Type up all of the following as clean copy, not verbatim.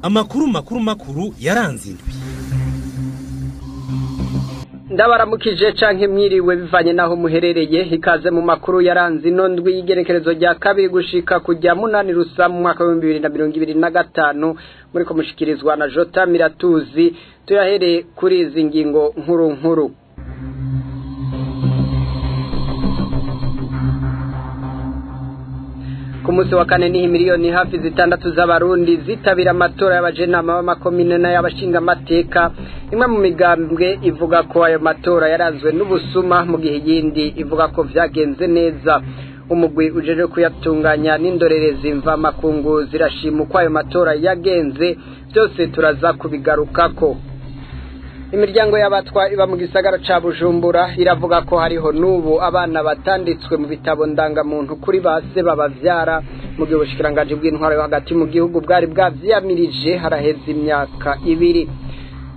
Amakuru makuru makuru yaranze indwi. Ndabaramukije canke mwiriwe bivanye naho muherereye, ikaze mu makuru yaranze ino ndwi y'igenekerezo rya kabiri gushika kujya 8 Rusa mu mwaka wa 2025, muri ko mushikirizwa na Jota Miratuzi. Tuyahere kuri izi ngingo nkuru nkuru. Ku munsi wa kane ni miliyoni hafi 6 z'abarundi zitabira amatora y'abajenama b'amakomine n'ay'abashinga amateka. Imwe mu migambwe ivuga ko ayo matora yaranzwe n'ubusuma, mu gihe yindi ivuga ko vyagenze neza. Umugwi ujeje kuyatunganya n'indorerezi mva makungu zirashima uko ayo matora yagenze, byose turaza kubigarukako. Imiryango y'abatwa iba mu gisagara ca Bujumbura iravuga ko hariho nubu abana batanditswe mu bitabo ndangamuntu kuri base babavyara, mu gihe ubushikiranganji bw'intwaro yo hagati mu gihugu bwari bwavyiyamirije haraheze imyaka 2.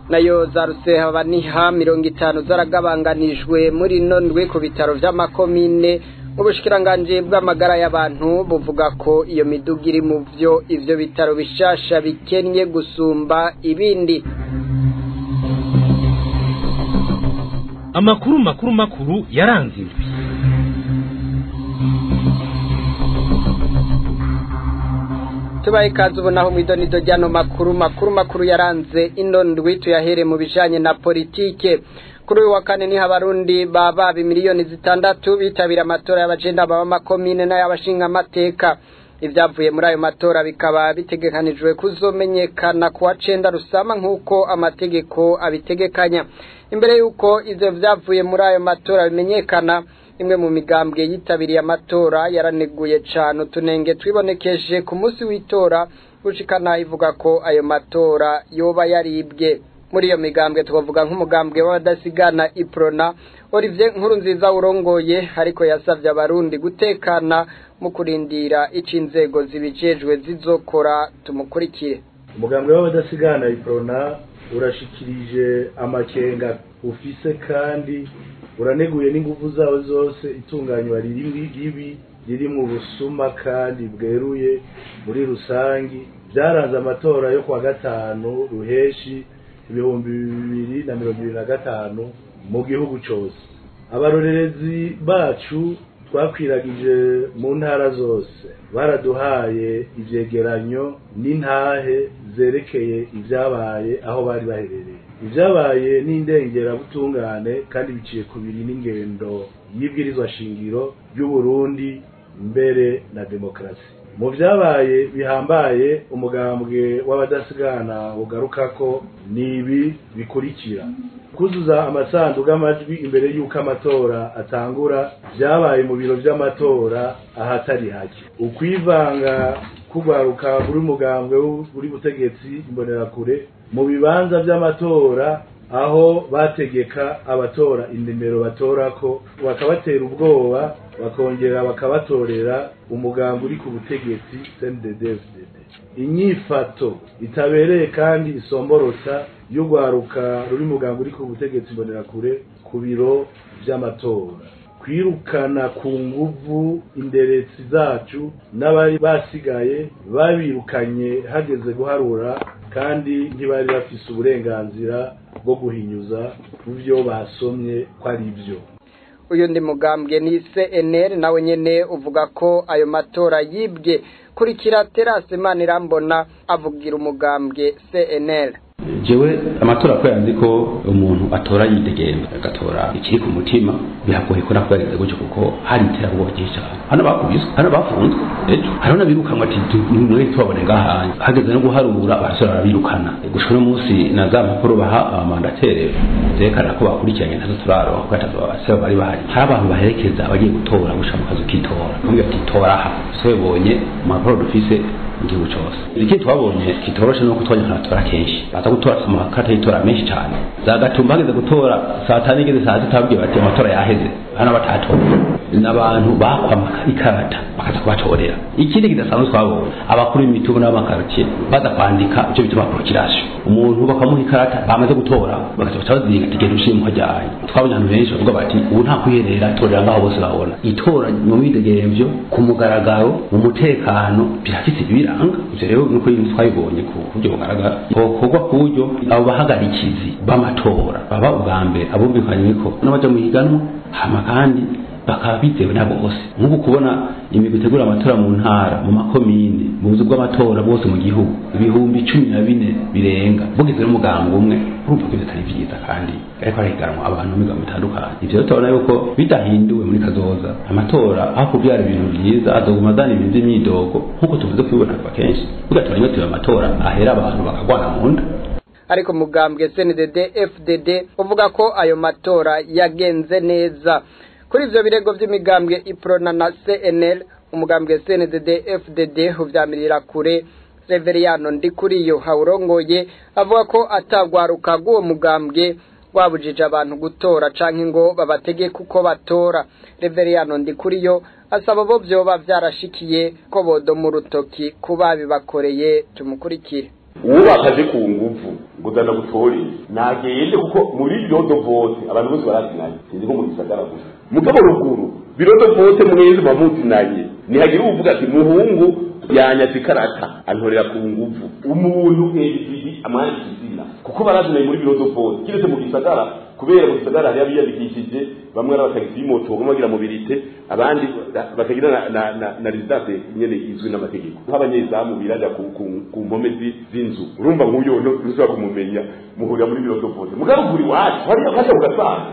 Nayo za Rusehabaniha 50 zaragabanganijwe muri nondwe ku bitaro vy'amakomine. Ubushikiranganji bw'amagara y'abantu buvuga ko iyo miduga iri mu vyo ivyo bitaro bishasha bikennye gusumba ibindi. Amakuru makuru makuru yaranze indwi. Tubaye ikaze ubu naho mw'idonido ry'ano makuru makuru makuru yaranze ino ndwi, tuyahere mu bijanye na politike. Kuri uyu wa kane niho abarundi baba miliyoni 6 bitabira amatora y'abajenda b'amakomine n'ay'abashinga amateka. Ivyavuye muri ayo matora bikaba bitegekanijwe kuzomenyekana kuwa 9 Rusama nk'uko amategeko abitegekanya. Imbere yuko ivyo vyavuye muri ayo matora bimenyekana, imwe mu migambwe yitabiriye amatora yaraneguye cane utunenge twibonekeje ku munsi w'itora, gushikana ivuga ko ayo matora yoba yaribwe. Muri iyo migambwe twavuga nk'umugambwe w'abadasigana Iprona, Olivier Nkurunziza urongoye, ariko yasavye abarundi gutekana mu kurindira ico inzego zibijejwe zizokora. Tumukurikire. Umugambwe w'abadasigana Iprona urashikirije amakenga ufise kandi uraneguye n'inguvu zawe zose itunganywa ribi riri mu busuma kandi bweruye muri rusangi byaranze amatora yo kwa 5 Ruheshi 2025 mu gihugu cyose. Abarorerezi bacu twakwiragije mu ntara zose baraduhaye ivyegeranyo n'intahe zerekeye ivyabaye aho bari baherereye. Ivyabaye n'indengera butungane kandi biciye kubiri n'ingendo y'ibwirizwa shingiro ry'u Burundi mbere na demokrasi. Mu vyabaye bihambaye umugambwe w'abadasigana ugarukako nibi bikurikira: kuzuza amasanduku y'amajwi imbere y'uko amatora atangura vyabaye mu biro vy'amatora ahatari hake, ukwivanga kugwaruka buri mugambwe uri butegetsi imbonerakure mu bibanza vy'amatora aho bategeka abatora indimero batorako bakabatera ubwoba bakongera bakabatorera umugambi uri ku butegetsi CNDD-FDD. Inyifato itabereye kandi isomborotsa y'ugwaruka ruri mugambi uri ku butegetsi imbonerakure ku biro vy'amatora, kwirukana ku nguvu inderetsi zacu n'abari basigaye babirukanye hageze guharura kandi ntibari bafise uburenganzira bwo guhinyuza muvyo basomye ko ari byo. Uyu ndi mugambwe ni CNL nawe nyene uvuga ko ayo matora yibwe. Kurikira Terase Manirambona avugira umugambwe CNL. Jewe amatora ko yanzi ko umuntu atora yidegemba agatora ikiri ku mutima, biragoye ko nakugaragaza gutyo kuko hari iterabwoba ryinshi cyane. Hano bakubiswe, hano bafunzwe, ejo hariho n'abirukanwa ati mwe tubabone ngaha, hageze no guharura barasora barabirukana. Gushika uno munsi na za mpapuro baha abamandatere zerekana ko bakurikiranye ntazo turaronka kuko atazo babasaba bari bahari. Hari abantu baherekeza abagiye gutora gushika mu kazu k'itora, bamubwira ati tora aha, twebonye mu mpapuro dufise mu gihugu cose. Ikindi twabonye kitoroshe nuko twabonye ntatora kenshi baza gutora amakata y'itora menshi cyane, za Gatumba hageze gutora saa 5 igeze saa 6 babwiye bati amatora yaheze, hano batatora. N'abantu bakwama ikarata bakaza kubatorera. Ikindi kidasanzwe twabonye, abakuru b'imitubu n'abamakartier baza kwandika icyo bituma procuration, umuntu bakamuha ikarata bamaze gutora bakaza bazinga tigenda ushimwa ryanye. Twabonye abantu benshi bavuga bati ubu nta kwiherera, torera ngaho bose babona. Itora mu mwidegemvyo ku mugaragaro mu mutekano birafise ibiranga. Ivyo rero nuko ibintu twabibonye ku buryo bugaragara hokorwa ku buryo abo bahagarikizi b'amatora baba ubwa mbere abumvikanye ko n'abaja mu higanwa, hama kandi bakaba bizewe na bose. Nk'ubu kubona imigwi itegura amatora mu ntara, mu makomine, mu buzu bw'amatora bwose mu gihugu 14,000 birenga bugizwe n'umugambwe umwe, urumva ko bitari vyiza kandi ariko harahiganwa abantu mu migambi itandukanye. Ivyo rero turabona yuko bidahinduwe muri kazoza amatora aho kuvyara ibintu vyiza azoguma azana ibintu vy'imyidogo nk'uko tuvuze kubibona kuva kenshi, bigatuma rimwe amatora ahera abantu bakagwana mu nda. Ariko mugambwe CNDD FDD uvuga ko ayo matora yagenze neza. Kuri ivyo birego vy'imigambwe Iprona na CNL, umugambwe CNDD FDD uvyamirira kure. Reveriyano Ndikuriyo hawurongoye avuga ko atagwaruka rw'uwo mugambwe wabujije abantu gutora canke ngo babatege kuko batora. Reveriyano Ndikuriyo asaba bo vyoba vyarashikiye ko bodoma urutoki kuba bibakoreye. Tumukurikire. Uwubakaje ku nguvu ngo ndana gutoreye nagende, kuko muri bureau de vote abantu bose barazinanye, sinzi ko mu gisagara gusa, mugabo ruguru bureau de vote mwese muzinanye, nihagira uvuga ati muhungu yanyatse ikarata antorera ku nguvu, umuntu nk'ibidi amwandika izina, kuko barazinanye muri bureau de vote. Kiretse mu gisagara, kubera mu gisagara hari abiyandikishije bamwe ari abatagisi b'imoto, bamwe bagira mobilité, abandi bakagira na résidence nyene izwi n'amategeko, nk'abanyezamu biraja ku mpome z'inzu. Urumva nk'uyo ntushobora kumumenya, muhurira muri bureau de vote. Mugabo kuri wacu hariya kasha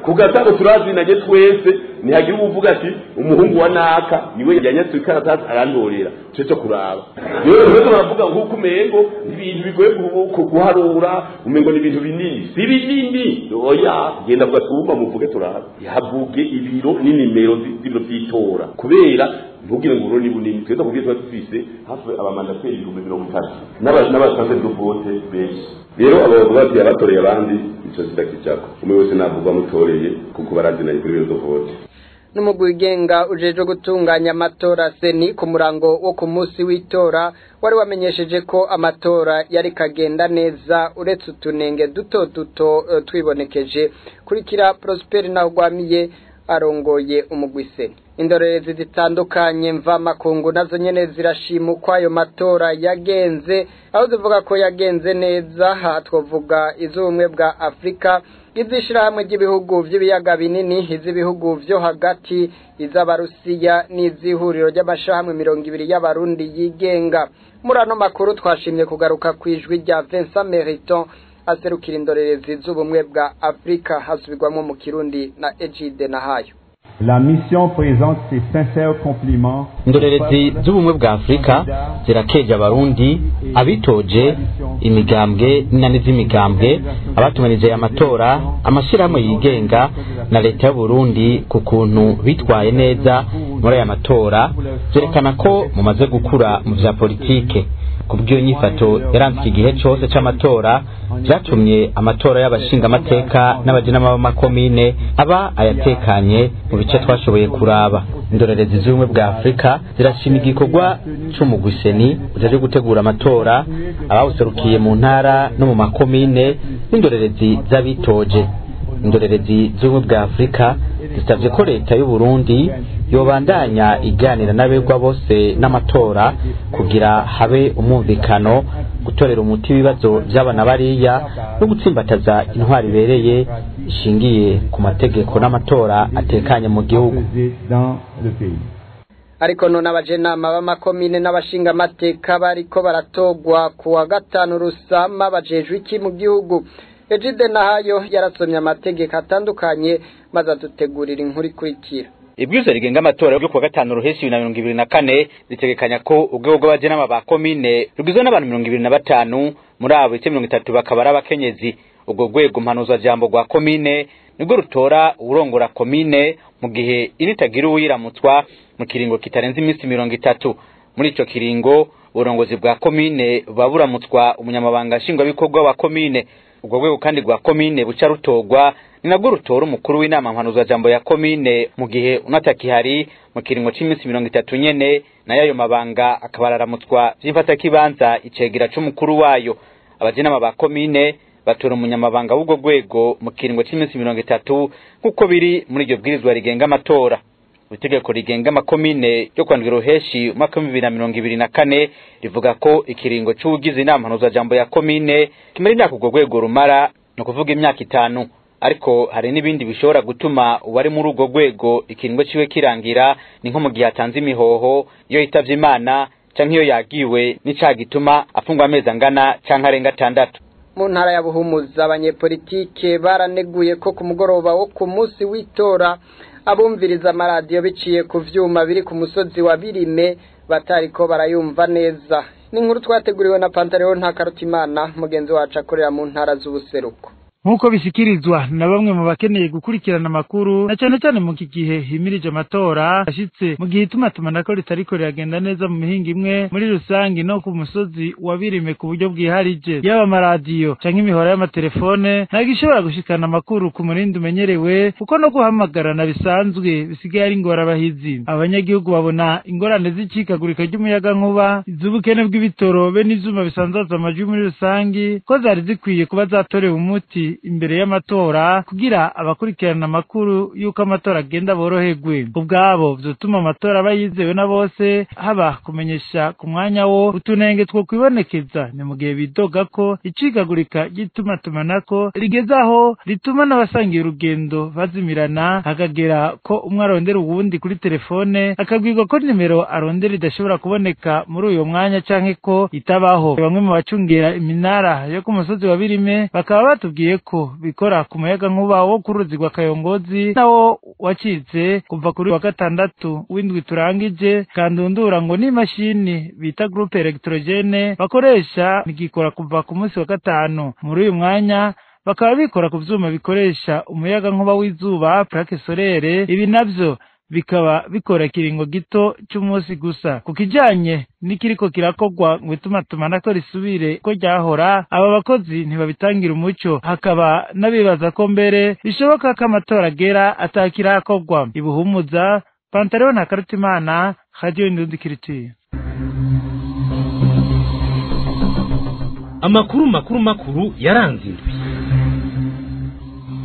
ku Gasago turazinanye twese, nihagira uvuga ati umuhungu wa naka niwe yanyatse ikaratasi arantorera, cyo kuraba. Rero rero baravuga nk'uko umengo ibintu bigoye guharura, umengo ni ibintu binini, si binini. Oya, genda kugatumba muvuge turaba, yavuge ibiro n'inimero z'ibiro by'itora, kubera ntugire ngo uroni bunini. Tweza kubwiye tuba dufise hafi abamandateri 30,000 n'abasanze de vote benshi. Rero abo bavuga ati abatoreye abandi, ico kidakijako umuyobozi navuga amutoreye kuko barazinanye kuri bureau de vote. N'umugwi wigenga ujejwe gutunganya amatora CENI, ku murango wo ku munsi w'itora wari wamenyesheje ko amatora yari kagenda neza uretse utunenge duto duto twibonekeje. Kurikira Prosper Ntagwamiye arongoye umugwi CENI. Indorerezi zitandukanye mvamakungu nazo nyene zirashima uko ayo matora yagenze, aho zivuga ko yagenze neza. Aha twovuga iz'ubumwe bwa Afrika, iz'ishirahamwe ry'ibihugu vy'ibiyaga binini, iz'ibihugu vyo hagati, iz'Abarusiya n'iz'ihuriro ry'amashirahamwe 20 y'Abarundi yigenga. Muri ano makuru twashimye kugaruka kw'ijwi rya Vincent Meriton aserukira indorerezi z'ubumwe bwa Afrika, hasubirwamwo mu Kirundi na Egide Nahayo. La mission présente ses sincères compliments. Indorerezi z'ubumwe bwa Afrika zirakeje Abarundi, abitoje, imigambwe n'inani z'imigambwe, abatumanije amatora, amashirahamwe yigenga na leta y'u Burundi ku kuntu bitwaye neza muri aya matora, zerekana ko mumaze gukura mu vya politike. Kubw'iyo nyifato yaranze iki gihe cose c'amatora, vyatumye amatora y'abashingamateka n'abajenama b'amakomine aba ayatekanye mu bice twashoboye kuraba. Indorerezi z'ubumwe bwa Afrika zirashima igikorwa c'umugwi CENI ujejwe gutegura amatora, abawuserukiye mu ntara no mu makomine n'indorerezi z'abitoje. Indorerezi z'ubumwe bwa Afrika zisavye ko leta y'u Burundi yobandanya iganira n'abegwa bose n'amatora kugira habe umwumvikano, gutorera umuti ibibazo vy'abana bariya no gutsimbataza intwari ibereye ishingiye ku mategeko n'amatora atekanye mu gihugu. Ariko none abajenama b'amakomine n'abashingamateka bariko baratogwa ku wa gatanu Rusama bajejwe iki mu gihugu? Egide Nahayo yarasomye amategeko atandukanye maze adutegurira inkuru ikurikira. Ibwirizwa rigenga amatora yo kuwa gatanu Ruheshi 2024 ritegekanya ko urwego rw'abajenama ba komine rugizwe n'abantu 25, muri abo ibice 30 bakaba ari abakenyezi. Urwo rwego mpanuzwajambo rwa komine nirwo rutora uwurongora komine mu gihe initagira uwuyiramutswa mu kiringo kitarenze iminsi 30. Muri ico kiringo Uburongozi bwa komine buba buramutswa umunyamabanga nshingwabikorwa wa komine. Ubwo rwego kandi rwa komine buca rutorwa ni nabwo rutora umukuru w'inama mpanuzwajambo ya komine mu gihe unatakihari mu kiringo c'iminsi 30 nyene, nayo ayo mabanga akaba araramutswa vy'imfatakibanza icegera c'umukuru wayo. Abajenama ba komine batora umunyamabanga w'ubwo rwego mu kiringo c'iminsi 30 nk'uko biri muri iryo bwirizwa rigenga amatora. Itegeko rigenga amakomine ryo kwandwira ruheshi umwaka wa 2024 rivuga ko ikiringo c'uwugize inama mpanuzwajambo ya komine kimara imyaka urwo rwego rumara, ni ukuvuga imyaka 5. Ariko hari n'ibindi bishobora gutuma uwari muri urwo rwego ikiringo ciwe kirangira, ni nko mu gihe atanze imihoho, iyo yitavye Imana canke iyo yagiwe n'icaha gituma afungwa amezi angana canke arenga 6. Mu ntara ya Buhumuza abanyepolitike baraneguye ko ku mugoroba wo ku munsi w'itora abumviriza amaradiyo biciye ku vyuma biri ku musozi wa Birime batariko barayumva neza. Ni inkuru twateguriwe na Pantaleo Ntakarutimana, mugenzi wacu akorera mu ntara z'ubuseruko. Nkuko bishikirizwa na bamwe mu bakeneye gukurikirana amakuru na cyane cyane mu gihe himirije amatora ashitse mu gihe itumatumanako ritariko riragenda neza mu mihinga imwe muri rusangi no ku musozi wa Birime ku buryo bwiharije, yaba amaradiyo canke imihora y'amatelefone ntabwo ishobora gushikana amakuru ku murindi umenyerewe, kuko no guhamagarana bisanzwe bisigaye ari ingorabahizi. Abanyagihugu babona ingorane z'icikagurika ry'umuyagankuba, iz'ubukene bw'ibitoro be n'ivyuma bisanzaza amajwi muri rusangi ko zari zikwiye kuba zatorewe umuti imbere y'amatora kugira abakurikirana amakuru y'uko amatora agenda boroherwe. Ubwabo vyotuma amatora aba yizewe na bose, haba kumenyesha ku mwanya wo utunenge two kwibonekeza. Ni mu gihe bidoga ko icikagurika ry'itumatumanako rigeze aho rituma n'abasangiye urugendo bazimirana, hakagera ko umwe arondera uwundi kuri telefone akabwirwa ko nimero arondera idashobora kuboneka muri uyo mwanya canke ko itabaho. Bamwe mu bacungera iminara yo ku musozi wa Birime bakaba batubwiye ko bikora ku muyaga nkuba wo ku ruzi rwa Kayongozi nawo wacitse kuva kuri wa gatandatu w'indwi turangije. Kandundura ngo n'imashini bita groupe electrogene bakoresha ntigikora kuva ku munsi wa gatanu. Muri uyu mwanya bakaba bikora ku vyuma bikoresha umuyaga nkuba w'izuba, plaque solaire, ibi navyo bikaba bikora ikiringo gito c'umunsi gusa. Ku kijanye n'ikiriko kirakogwa ngo itumatumanako risubire ko ryahora, aba bakozi ntibabitangira umuco, hakaba n'abibaza ko mbere bishoboka ko amatora agera atakirakogwa. Ibuhumuza, Pantaleo Ntakarutimana, Radio Indundi Kiritiye. Amakuru makuru makuru yaranze indwi.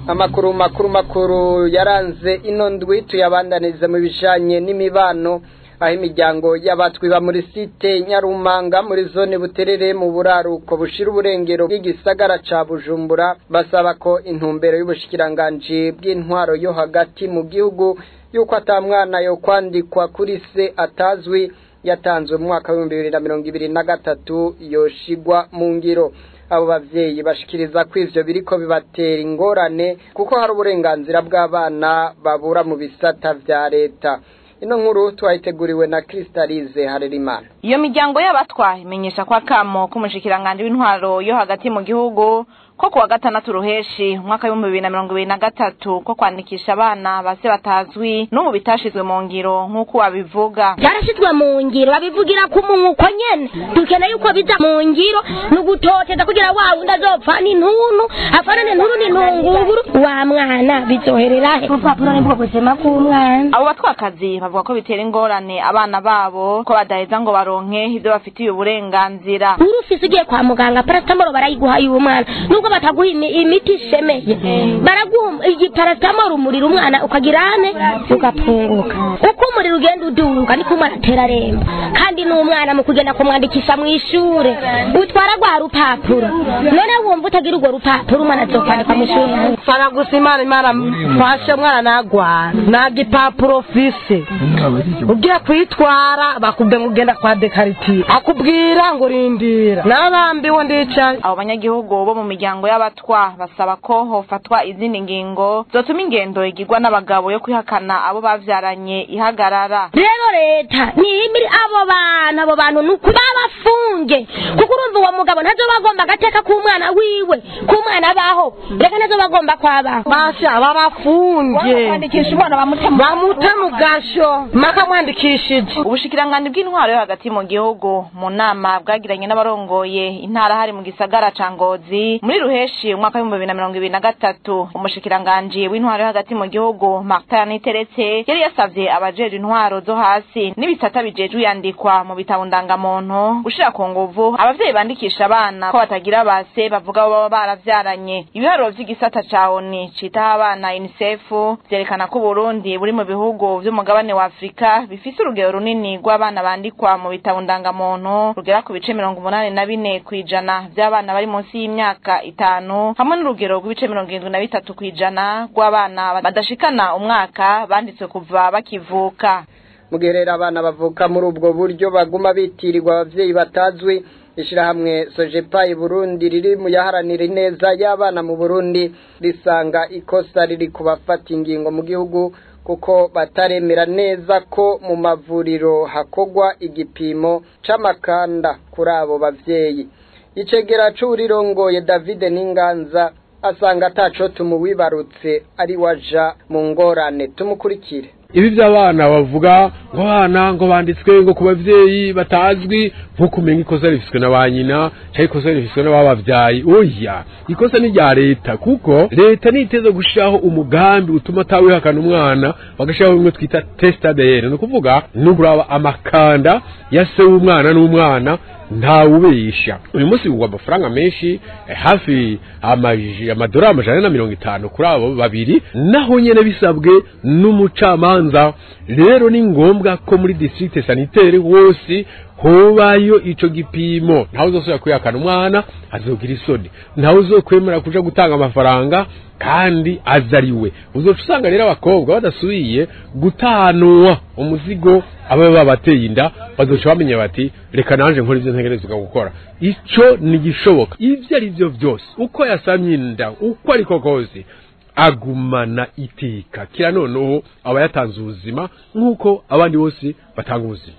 Amakuru makuru makuru yaranze ino ndwi tuyabandaniza mu bijanye n'imibano, aho imiryango y'abatwiba muri site Nyarumanga muri zone Buterere mu buraruko bushira uburengero bw'igisagara ca Bujumbura basaba ko intumbero y'ubushikiranganje bw'intwaro yo hagati mu gihugu yuko atamwana yo kwandikwa kuri se atazwi yatanzwe mu mwaka wa 2023 yoshigwa mu ngiro. Abo bavyeyi bashikiriza ko ivyo biriko bibatera ingorane kuko hari uburenganzira bw'abana babura mu bisata vya leta. Ino nkuru twayiteguriwe na Kristalize Harerimana. Iyo miryango y'abatwa imenyesha kwa kamo k'umushikiranganje w'intwaro yo hagati mu gihugu ko kuwa gatandatu ruheshi umwaka w'ibihumbi bibiri na mirongo ibiri na gatatu ko kwandikisha abana base batazwi n'ubu bitashizwe mu ngiro nk'uko babivuga. Byarashizwe mu ngiro, babivugira ku munkuko nyene. Dukeneye yuko biza mu ngiro n'ugutoteza kugira wa wundi azopfa n'intuntu, afana n'intuntu n'intunguru wa mwana bizoherera he? Urupapuro nibwo buzima bw'umwana. Abo batwakazi bavuga ko bitera ingorane abana babo ko badaheza ngo baronke ibyo bafitiye uburenganzira. Urufise ugiye kwa muganga paracetamol barayiguha uyu mwana, nubwo bataguha imiti ishemeye baraguha igiparacetamol umuriro umwana ukagirane ugapunguka. Uko umuriro ugenda uduga niko umwana atera aremba, kandi n'umwana mu kugenda kumwandikisha mu ishure utwara rwa rupapuro, none wumva utagira urwo rupapuro umwana azokwandikwa mu ishure. Fara gusa Imana Imana mfashe umwana nagwara nta gipapuro fise, ugiye kwitwara bakubwiye ngo ugenda kwa dekaritiye akubwira ngo rindira nabambiwe ndicaye. Abo banyagihugu bo mu miryango y'abatwa basaba ko hofatwa izindi ngingo zotuma ingendo igirwa n'abagabo yo kwihakana abo bavyaranye ihagarara. Rero leta nihimiri abo bantu, abo bantu nuko babafunze. Babafunge kuko urumva uwo mugabo ntazo bagomba agateka k'umwana wiwe, k'umwana abaho, reka ntazo bagomba kwabaho. Basha babafunge, kwandikisha umwana bamute mu gasho maka mwandikishije. Ubushikiranganji bw'intwaro yo hagati mu gihugu mu nama bwagiranye n'abarongoye intara hari mu gisagara ca Ngozi muri Ruheshi umwaka wa 2023, umushikiranganji w'intwaro yo hagati mu gihugu Martin Niteretse yari yasavye abajejwe intwaro zo hasi n'ibisata bijejwe yandikwa mu bitabo ndangamuntu gushira ku nguvu abavyeyi bandikisha abana ko batagira base bavuga bo baba baravyaranye. Ibiharuro vy'igisata ca ONU citaho abana UNICEF vyerekana ko Burundi buri mu bihugu vy'umugabane wa Afrika bifise urugero runini rw'abana bandikwa mu bitabo ndangamuntu rugera ku bice 84% by'abana bari munsi y'imyaka 5, hamwe n'urugero rw'ibice 73% rw'abana badashikana umwaka banditswe kuva bakivuka. Mu gihe rero abana bavuka muri ubwo buryo baguma bitirirwa abavyeyi batazwi, ishirahamwe Sojepa i Burundi riri mu yaharanira ineza y'abana mu Burundi risanga ikosa riri kubafata ingingo mu gihugu kuko bataremera neza ko mu mavuriro hakogwa igipimo c'amakanda kuri abo bavyeyi. Icegera c'urirongoye David Ninganza asanga ataco tumuwibarutse ari waja mu ngorane. Tumukurikire. Ibi by'abana bavuga ngo abana ngo banditswe ngo ku bavyeyi batazwi, nko kumenya ikosa rifiswe na ba nyina cyangwa ikosa rifiswe n'ababavyayi. Oya, ikosa ni rya leta, kuko leta niteze gushiraho umugambi utuma atawihakana umwana, bagashiraho bimwe twita test ADN, ni ukuvuga n'ukuraba amakanda ya se w'umwana n'umwana ntawubesha. Uyu munsi ugwa amafaranga menshi, hafi amadolari 150 kuri abo babiri, naho nyene bisabwe n'umucamanza. Rero ni ngombwa ko muri district sanitaire wose hobayo ico gipimo. Ntawe uzosubira kwihakana umwana azogira isoni, ntawe uzokwemera kuja gutanga amafaranga kandi azariwe. Uzoca usanga rero abakobwa badasubiye gutanwa umuzigo aba babateye inda, bazoca bamenya bati reka nanje nkora ivyo ntegerezwa gukora. Ico ni gishoboka. Ivyo ari byo byose, uko yasamye inda, uko ariko kose, agumana iteka kira noneho aba yatanze ubuzima nk'uko abandi bose batanga ubuzima.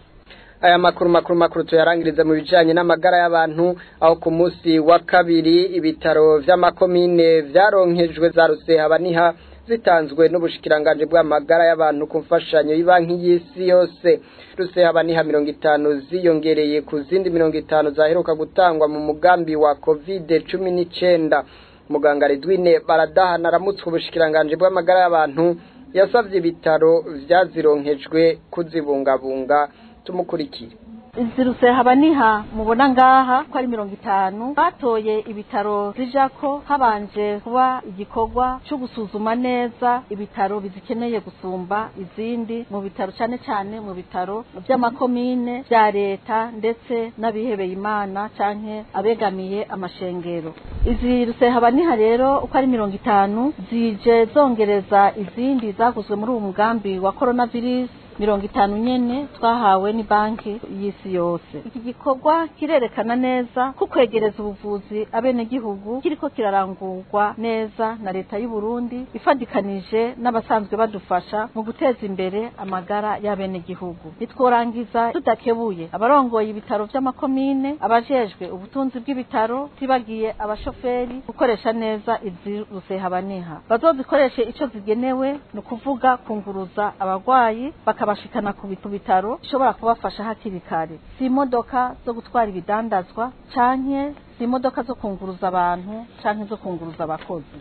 Aya makuru makuru makuru tuyarangiriza mu bijanye n'amagara y'abantu, aho ku munsi wa kabiri ibitaro vy'amakomine vyaronkejwe za Rusehabaniha zitanzwe n'ubushikiranganje bw'amagara y'abantu ku mfashanyo y'ibanki y'isi yose. Rusehabaniha 50 ziyongereye ku zindi 50 zaheruka gutangwa mu mugambi wa COVID-19. Muganga Redwine Baradahana aramutswe ubushikiranganje bw'amagara y'abantu yasavye ibitaro vyazironkejwe kuzibungabunga. Tumukurikire. Izi Rusehabaniha mubona ngaha ko ari 50 batoye ibitaro zijako habanje kuba igikorwa cyo gusuzuma neza ibitaro bizikeneye gusumba izindi mu bitaro, cyane cyane mu bitaro by'amakomine bya leta ndetse n'abihebeye Imana canke abegamiye amashengero. Izi Rusehabaniha rero uko ari 50 zije zongereza izindi zaguzwe muri uwo mugambi wa coronavirus 50 nyene twahawe ni banki y'isi yose. Iki gikorwa kirerekana neza ko kwegereza ubuvuzi abenegihugu kiriko kirarangurwa neza na leta y'u Burundi ifadikanije n'abasanzwe badufasha mu guteza imbere amagara y'abenegihugu. Nitworangiza tudakebuye abarongoye ibitaro vy'amakomine, abajejwe ubutunzi bw'ibitaro, tibagiye abashoferi gukoresha neza izi Rusehabaniha. Bazozikoreshe ico zigenewe, ni ukuvuga kunguruza abagwayi bakabashikana ku bitaro ishobora kubafasha hakiri kare. Si imodoka zo gutwara ibidandazwa canke si imodoka zo kunguruza abantu canke zo kunguruza abakozi.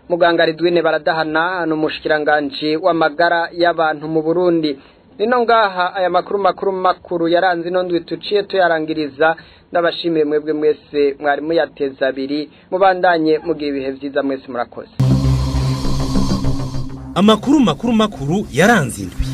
Muganga Ridwine Baradahana n'umushikiranganje w'amagara y'abantu mu Burundi. Nino ngaha aya makuru makuru makuru yaranze ino ndwi tuciye tuyarangiriza. Ndabashimiye mwebwe mwese mwari muyateza abiri, mubandanye mugira ibihe vyiza mwese, murakoze. Amakuru makuru makuru yaranze indwi.